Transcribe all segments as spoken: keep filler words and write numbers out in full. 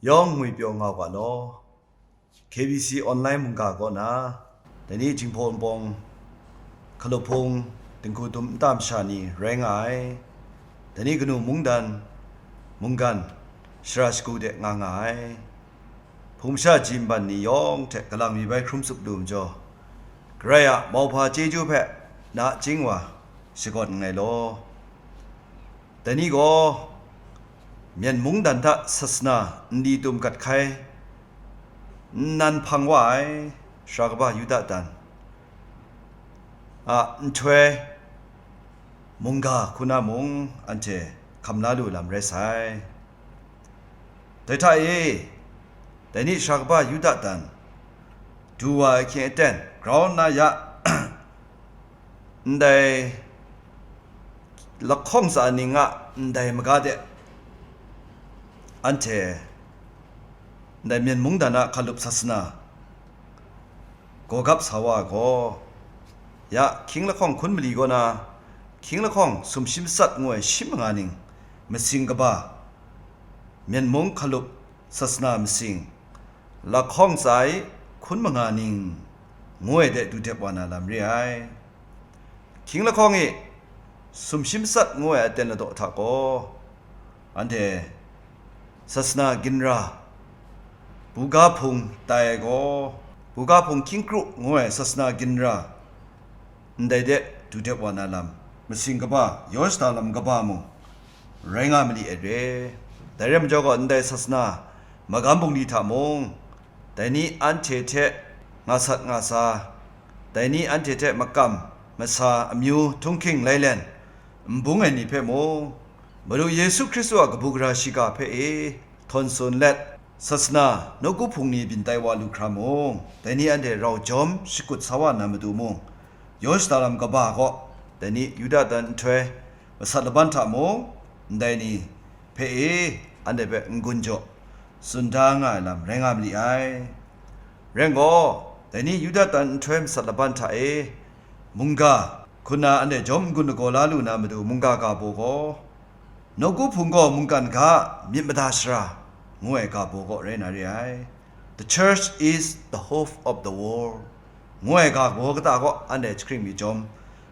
Yawng ngwi pyaw nga u ga law. K B C online mungga kaw na, dai ni Jinghpaw Wunpawng, Hkalup Hpung, Dinghku Dum nta masha ni rai nga ai, dai ni kanu mungdan, mungkan, shara shagu de nga nga ai, hpung masha ji nban ni yawng hte galang mi bai hkrum tsup lu majaw, Karai a mauhpa chyeju hpe nachying wa shakawn nngai law. Dai ni gaw, Myen mungdan hta sasana nli tum gat hkai, nnan hpang wa ai, sara kaba Yuda dan a nhtoi mungga hku na mung anhte hkam la lu lam rai sai. Dai hta e, dai ni sara kaba Yuda dan, du wa ai hkying aten grau nna ya, ndai lahkawng tsa ning a ndai maga de, anhte ndai Myen mungdan a hkalup sasana gawgap sa wa ai gaw, ya, hkying lahkawng hkun mali kaw na, hkying lahkawng sumshi matsat ngu ai shi manga ning, masing kaba, Myen mung hkalup sasana masing, lahkawng tsa e hkun manga ning, ngu ai de du dep wa na lam re ai. Hkying lahkawng e sumshi matsat ngu ai aten ladaw hta gaw, anhte sasana ginra, buga hpung tai ai gaw, buga hpung hkying kru ngu ai sasana ginra, ndai de du dep wa na lam, masing kaba yaw shada lam kaba mung, rai nga mali ai re. Dai rai majaw gaw, ndai sasana magam bungli hta mung, dai ni anhte hte nga sat nga sa, dai ni anhte hte makam masa amyu htunghking lailen n bung ai ni hpe mung, Madu Yesu Hkristu a kabu gara shiga hpe e htawn tsun let, sasana nawku hpung ni byin tai wa lu hkra mung, dai ni anhte rau jawm shakut sa wa na matu mung, yaw shada lam kaba gaw, dai ni Yuda dan nhtoi masat laban hta mung, ndai ni hpe e anhte hpe n-gun jaw tsun da nga ai lam rai nga mali ai. Rai gaw, dai ni Yuda dan nhtoi masat laban hta e mungga hku na anhte jawm n-gun lagaw la lu na matu mungga ga baw gaw, nawku hpung gaw mungkan ga a myit mada shara ngu ai ga baw gaw rai na re ai. The church is the hope of the world ngu ai ga baw kata gaw anhte jahkring mi jawm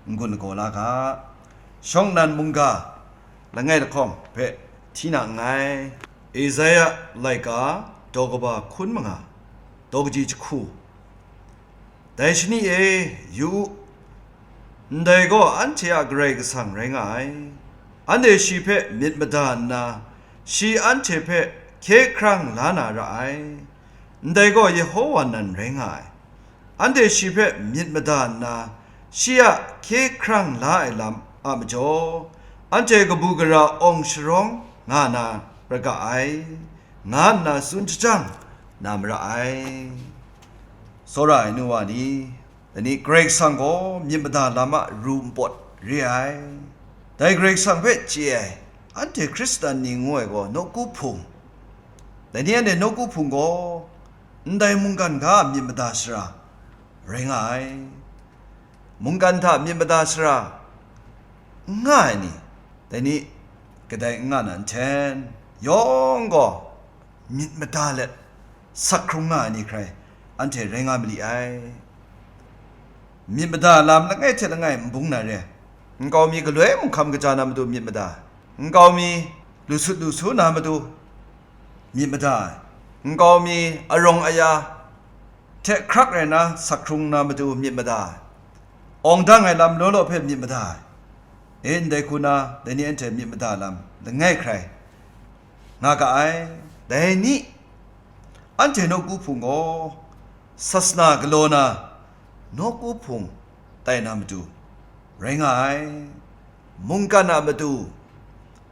n-gun lagaw la ga. Shawng nnan mungga langai lahkawng hpe hti na nngai. Isaya laika daw kaba hkun manga, daw kaji jahku. Dai shani e, yu u, ndai gaw anhte a Karai Kasang rai nga ai. Anhte shi hpe myit mada nna, shi anhte hpe hkye hkrang la na ra ai. Ndai gaw Yehowa nan rai nga ai. Anhte shi hpe myit mada nna, shi a hkye hkrang la ai lam a majaw, anhte kabu gara awng sharawng nga na ra ga ai, nga nna tsun shajang na mara ai. Tsawra ai nu wa ni, dai ni Karai Kasang gaw myit mada lam a ru npawt re ai. Dai Karai Kasang hpe chye ai, anhte Hkristan ni ngu ai gaw nawku hpung, dai ni anhte nawku hpung gaw ndai mungkan ga a myit mada shara rai nga ai. Mungkan hta myit mada shara n nga ai ni, dai ni kadai n nga na nhten, yawng gaw myit mada let sak hkrung nga ai ni hkrai anhte rai nga mali ai. Myit mada lam langai hte langai n bung na re. Nkau mi galoi mung hkam kaja na matu myit mada, nkau mi lu sut lu su na matu myit mada ai, nkau mi arawng aya hte hkrak rai na sak hkrung na matu myit mada ai, awng dang ai lam law law hpe myit mada ai, e, ndai hku na dai ni anhte myit mada lam langai hkrai nga ga ai. Dai ni anhte nawku hpung gaw sasana galaw na nawku hpung tai na matu rai nga ai. Mungkan a matu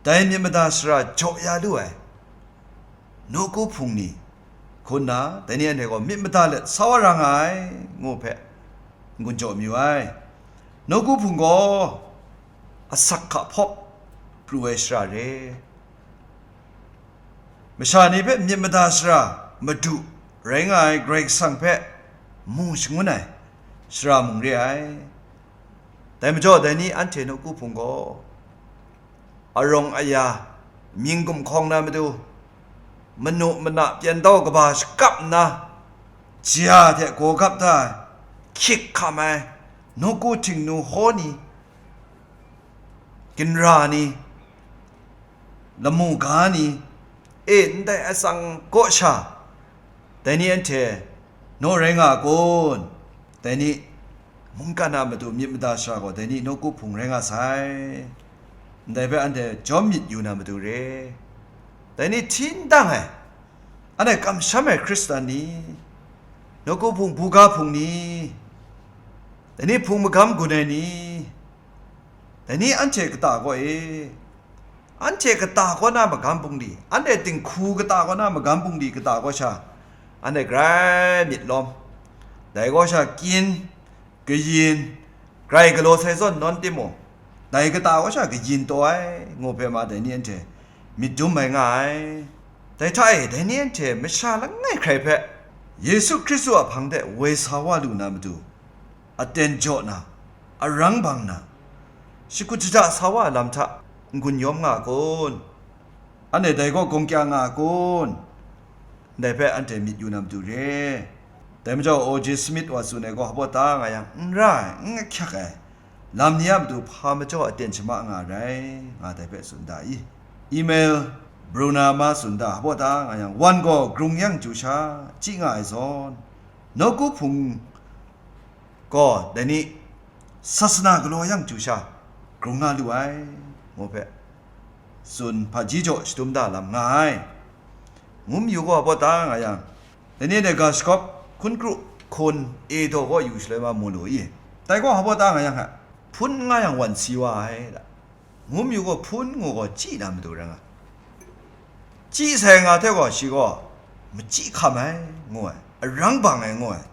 dai myit mada shara jaw ya lu ai nawku hpung ni hku nna, dai ni anhte gaw myit mada let sa wa ra nga ai, ngu hpe n-gun jaw mayu ai. Nawku hpung gaw asak hka hpawp pru ai shara re. Masha ni hpe myit mada shara madu rai nga ai Karai Kasang hpe mu shangun ai shara mung re ai. Dai majaw, dai ni anhte nawku hpung gaw arawng aya, mying gumhkawng na matu, manu mana pyan dau kaba shakap nna, jia hte gaw gap da ai, hkyik hkam ai, nawku htingnu haw ni, ginra ni, lamu ga ni, e, ndai atsang kaw sha, dai ni anhte naw rai nga a kun? Dai ni mungkan a matu myit mada sara gaw, dai ni nawku hpung rai nga sai. Ndai hpe anhte jawm myit yu na matu re. Dai ni hti n dang ai, anhte kamsham ai Hkristan ni, nawku hpung buga hpung ni, dai ni hpung magam gun ai ni, dai ni anhte kata kaw e, anhte kata kaw na magam bungli, anhte dinghku kata kaw na magam bungli kata kaw sha, anhte grai myit lawm. Dai kaw sha kyin, kayin, grai galaw sai zawn nawn timung, dai kata kaw sha kayin taw ai, ngu hpe ma dai ni anhte myit dum mai nga ai. Dai hta e, dai ni anhte masha langai hkrai hpe Yesu Hkristu a hpang de woi sa wa lu na matu, aten jaw na, arang bang na, shakut jahta sa wa ai lam hta n-gun yawm nga a kun? Anhte dai kaw gawng kya nga a kun? Ndai hpe anhte myit yu na matu re. Dai majaw, O J Smith wa tsun ai gaw, hpaw ta nga yang, n ra ai, n ahkyak ai lam ni a matu hpa majaw aten shama nga rai, nga dai hpe tsun da i? Email Bruna ma tsun da, hpaw ta nga yang, wan gaw grung yang chyu sha, chyi nga ai zawn, nawku hpung gaw dai ni sasana galaw yang chyu sha grung nga lu ai, ngu hpe tsun hpaji jaw shadum da lam nga ai. Ngu mayu gaw, hpaw ta nga yang, dai ni dai ga shakawp hkun kru hkun e daw kaw yu shaloi ma mu lu i? Dai gaw hpaw ta nga yang hpe, hpun n nga yang wan si wa ai da. Ngu mayu gaw, hpun ngu gaw chyi na matu rai nga, chyi sai nga hte gaw, shi gaw machyi hkam ai ngu ai, arang bang ai ngu ai,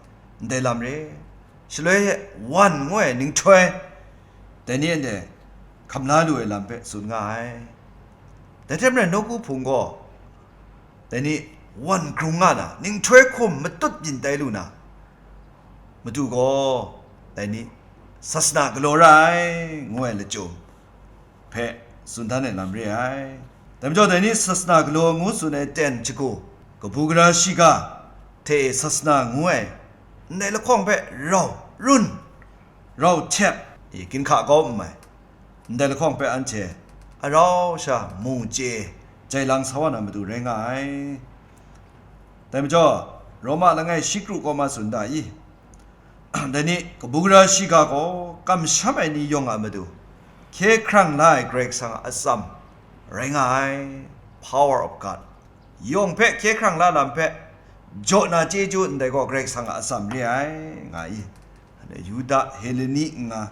ndai lam re. Shaloi wan ngu ai ninghtoi, dai ni anhte hkam la lu ai lam hpe tsun nga ai. Dai hte maren nawku hpung gaw, dai ni wan grung nga na, ninghtoi hkum matut byin tai lu na matu gaw, dai ni sasana galaw ra ai, ngu ai lachyum hpe tsun dan ai lam re ai. Dai majaw, dai ni sasana galaw ngu tsun ai ten shagu, kabu gara shiga hte e sasana ngu ai ndai lahkawng hpe rau run, rau htep, e, ginhka kau n mai, ndai lahkawng hpe anhte arau sha mu chye jai lang sa wa na matu rai nga ai. Dai majaw, Roma langai shi kru kaw ma tsun da i? Dai ni, kabu gara shiga gaw kamsham ai ni yawng a matu hkye hkrang la ai Karai Kasang a atsam rai nga ai, power of God. Yawng hpe hkye hkrang la lam hpe jaw na chyeju ndai gaw Karai Kasang a atsam re ai, nga i? Yuda, Heleni n nga,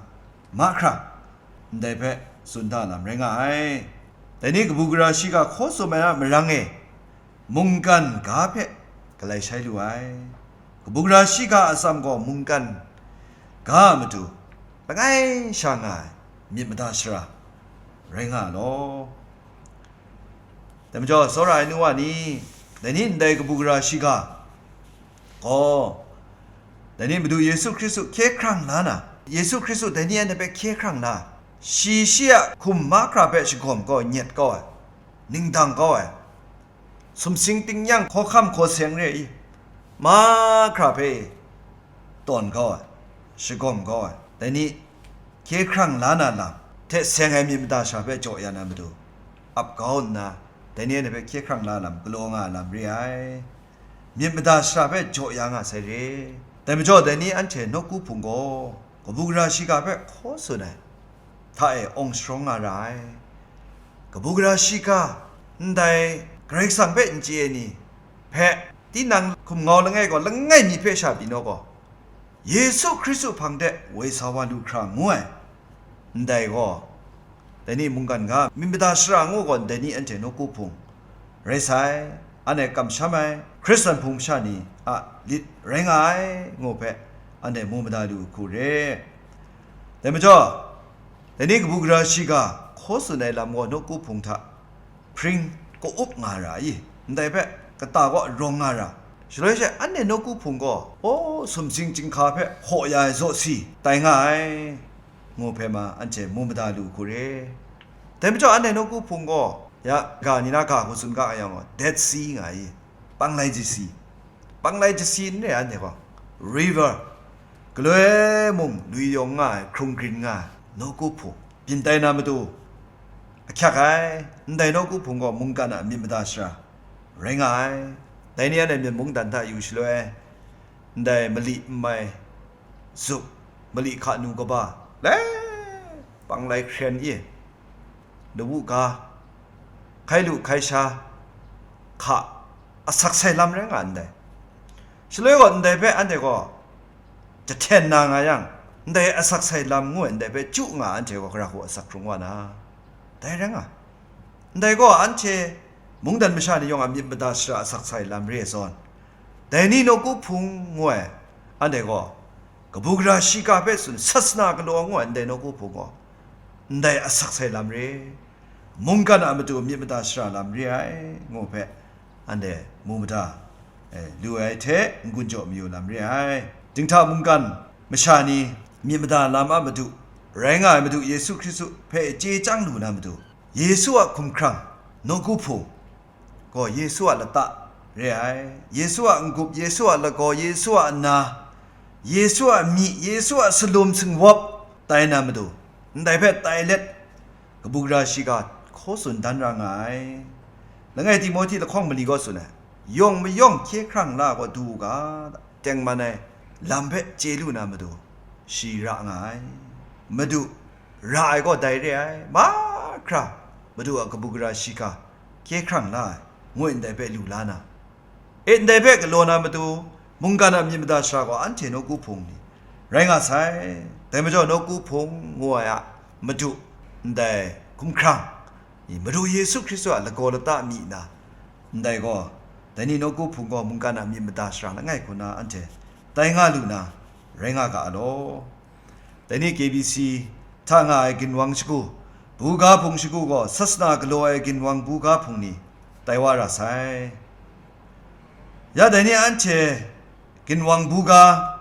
mahkra ndai hpe tsun da lam rai nga ai. Dai ni, kabu gara shiga hkaw tsun ai a marang e, mungkan ga hpe galai shai lu ai. Kabu gara shiga a atsam gaw mungkan ga a matu langai sha nga ai myit mada sara rai nga ai law. Dai majaw, tsawra ai nu wa ni, dai ni ndai kabu gara shiga gaw, dai ni Madu Yesu Hkristu hkye hkrang la na, Yesu Hkristu dai ni anhte hpe hkye hkrang la, shi shi a hkum mahkra hpe shagawm kau, nyet kau ai, ningdang kau ai, sumsing tingnyang hkawhkam hkaw seng re i, mahkra hpe tawn kau ai, shagawm kau ai, dai ni hkye hkrang la na lam hte seng ai myit mada sara hpe jaw ya na matu, ap kau nna, dai ni anhte hpe hkye hkrang la lam galaw nga ai lam re ai. Myit mada sara hpe jaw ya nga sai re. Dai majaw, dai ni anhte nawku hpung gaw kabu gara shiga hpe hkaw tsun ai hta e awng sharawng nga ra ai. Kabu gara shiga, ndai Karai Kasang hpe n chye ai ni hpe, tinang hkum ngau langai gaw, langai mi hpe sha pyi naw gaw, Yesu Hkristu hpang de woi sa wa lu hkra ngu ai. Ndai gaw, dai ni mungkan ga myit mada sara ngu gaw, dai ni anhte nawku hpung rai sai, anhte kamsham ai Hkristan hpung masha ni a lit rai nga ai, ngu hpe anhte mu mada lu hku re. Dai majaw, dai ni kabu gara shiga hkaw tsun ai lam gaw nawku hpung hta hpring ka-up nga ra i? Ndai hpe kata kaw rawng nga ra, shaloi she anhte nawku hpung gaw, aw, sumsing chyinghka hpe hkaw ya ai zaw si tai nga ai, ngu hpe ma anhte mu mada lu hku re. Dai majaw, anhte nawku hpung gaw Ya ga ni na ga hku tsun ga yang gaw, Dead Sea nga ai, Panglai Jasi. Panglai Jasi n re anhte gaw, river, galoi mung lui yawng nga ai, hkrung grin nga ai, nawku hpung, byin tai na matu ahkyak ai, ndai nawku hpung gaw mungkan a myit mada shara rai nga ai. Dai ni anhte myit mungdan hta yu shaloi, ndai mali n mai zup, mali hka nu kaba, le, panglai hkren i, lawu ga, hkai lu hkai sha hka, asak sai lam rai nga ndai. Shaloi gaw ndai hpe anhte gaw jahten na nga yang, ndai asak sai lam ngu ai ndai hpe chyu nga anhte gaw gara hku asak hkrung wa na, dai rai nga. Ndai gaw anhte mungdan masha ni yawng a myit mada shara asak sai lam re ai zawn, dai ni nawku hpung ngu ai, anhte gaw kabu gara shiga hpe tsun, sasana galaw ngu ai ndai nawku hpung gaw, ndai asak sai lam re, mungkan a matu myit mada shara lam re ai, ngu hpe, anhte mu mada, eh, lu ai hte n-gun jaw mayu lam re ai. Dinghta mungkan masha ni myit mada lam a matu, rai nga ai Madu Yesu Hkristu hpe chye chyang lu na matu, Yesu a hkumhkrang, nawku hpung gaw Yesu a lata re ai. Yesu a n-gup, Yesu a lagaw, Yesu a na, Yesu a myi, Yesu a salum singwap tai na matu, ndai hpe tai let, kabu gara shiga hkaw tsun dan ra nga ai. Langai Timohti lahkawng mali gaw tsun ai, yawng mayawng hkye hkrang la gaw du u ga, tengman ai lam hpe chye lu na matu, shi ra nga ai. Madu ra ai gaw dai re ai, mahkra Madu a kabu gara shiga hkye hkrang la ai, ngu ndai hpe lu la na, e ndai hpe galaw na matu, mungkan a myit mada shara gaw anhte nawku hpung ni rai nga sai. Dai majaw nawku hpung ngu ai a matu, ndai hkumhkrang, i Madu Yesu Hkristu a lagaw lata myi na, ndai gaw, dai ni nawku hpung gaw mungkan a myit mada shara langai hku na anhte tai nga lu na, rai nga ga a law. Dai ni K B C hta nga ai ginwang shagu, buga hpung shagu gaw sasana galaw ai ginwang buga hpung ni tai wa ra sai. Ya dai ni anhte ginwang buga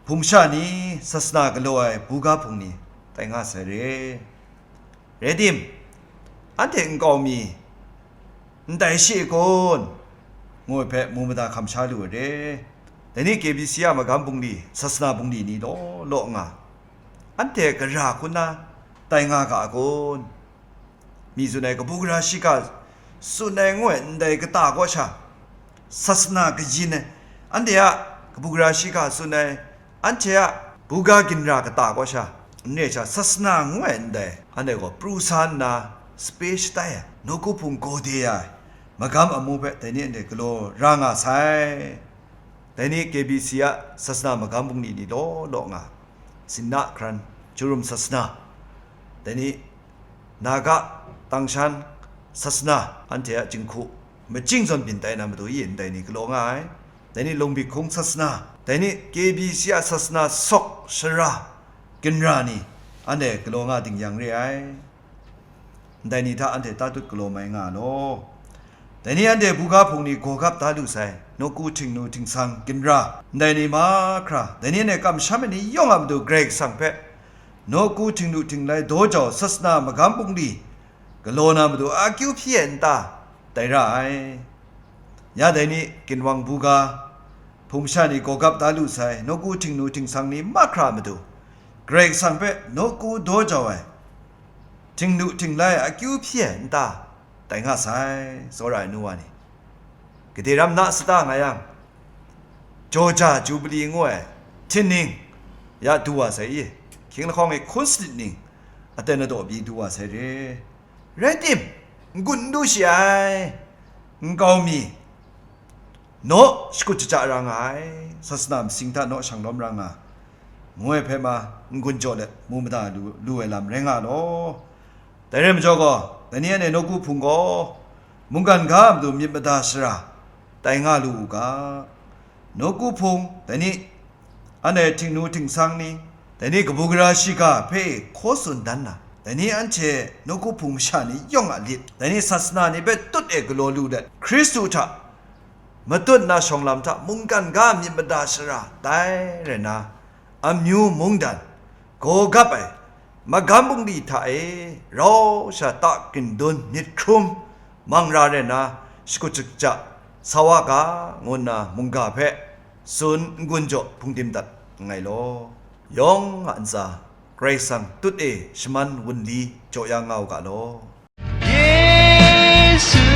hpung sha ni, sasana galaw ai buga hpung ni tai nga sai re. Rai tim, anhte nkau mi ndai shi kun, ngu ai hpe mu mada hkam sha lu ai re. Dai ni K B C a magam bungli, sasana bungli ni law law nga, anhte gara hku na tai nga ga a kun? Mi tsun ai, kabu gara shiga tsun ai ngu ai ndai kata kaw sha, sasana kayin ai, anhte a kabu gara shiga tsun ai, anhte a buga ginra kata kaw sha, n re sha, sasana ngu ai ndai, anhte gaw pru sa nna sape shatai ai, nawku hpung gaw de ya ai magam amu hpe dai ni anhte galaw ra nga sai. Dai ni K B C a sasana magam bungli ni law law nga, Sinna hkran, Churum sasana, dai ni Naga, Tangshan sasana, anhte a jinghku, machying zawn byin tai na matu e ndai ni galaw nga ai. Dai ni Lungbi hkung sasana, dai ni K B C a sasana sawk sara ginra ni, anhte galaw nga ding yang re ai. Ndai ni hta anhte tatut galaw mai nga law. Dai ni anhte buga hpung ni gawgap da lu sai, nawku htingnu htingsang ginra, ndai ni mahkra, dai ni anhte kamsham ai ni yawng a matu Karai Kasang hpe, nawku htingnu htinglai daw jau sasana magam bungli galaw na matu akyu hpyi ai nta, tai ra ai. Ya dai ni ginwang buga hpung masha ni gawgap da lu sai, nawku htingnu htingsang ni mahkra matu, Karai Kasang hpe nawku daw jau ai, htingnu htinglai akyu hpyi ai nta, tai nga sai, tsawra ai nu wa ni. Gade ram na sata nga yang, Jawja Jubili ngu ai htingning ya du wa sai i, hkying lahkawng e hkun sanit ning aten adaw pyi du wa sai re. Rai tim, n-gun n du shi ai, nkau mi, naw shakut shaja ra nga ai, sasana masing hta naw shanglawm ra nga, ngu ai hpe ma n-gun jaw let mu mada lu, lu ai lam rai nga law. Dai rai majaw gaw, dai ni anhte nawku hpung gaw, mungkan ga a matu myit mada shara tai nga lu u ga, nawku hpung, dai ni anhte htingnu htingsang ni, dai ni kabu gara shiga hpe hkaw tsun dan na, dai ni anhte nawku hpung masha ni yawng a lit, dai ni sasana ni hpe tut e galaw lu let, Hkristu hta matut na shawng lam hta mungkan ga myit mada shara tai rai na, amyu mungdan, gawgap ai, Magam bungli hta e rau sha ta gindun myit hkrum mang ra re na, shakut shakja sa wa ga, ngu nna mungga hpe tsun n-gun jaw hpungdim dat nngai law, yawng a ntsa Karai Kasang tut e shaman wunli jaw ya nga u ga law. Yesu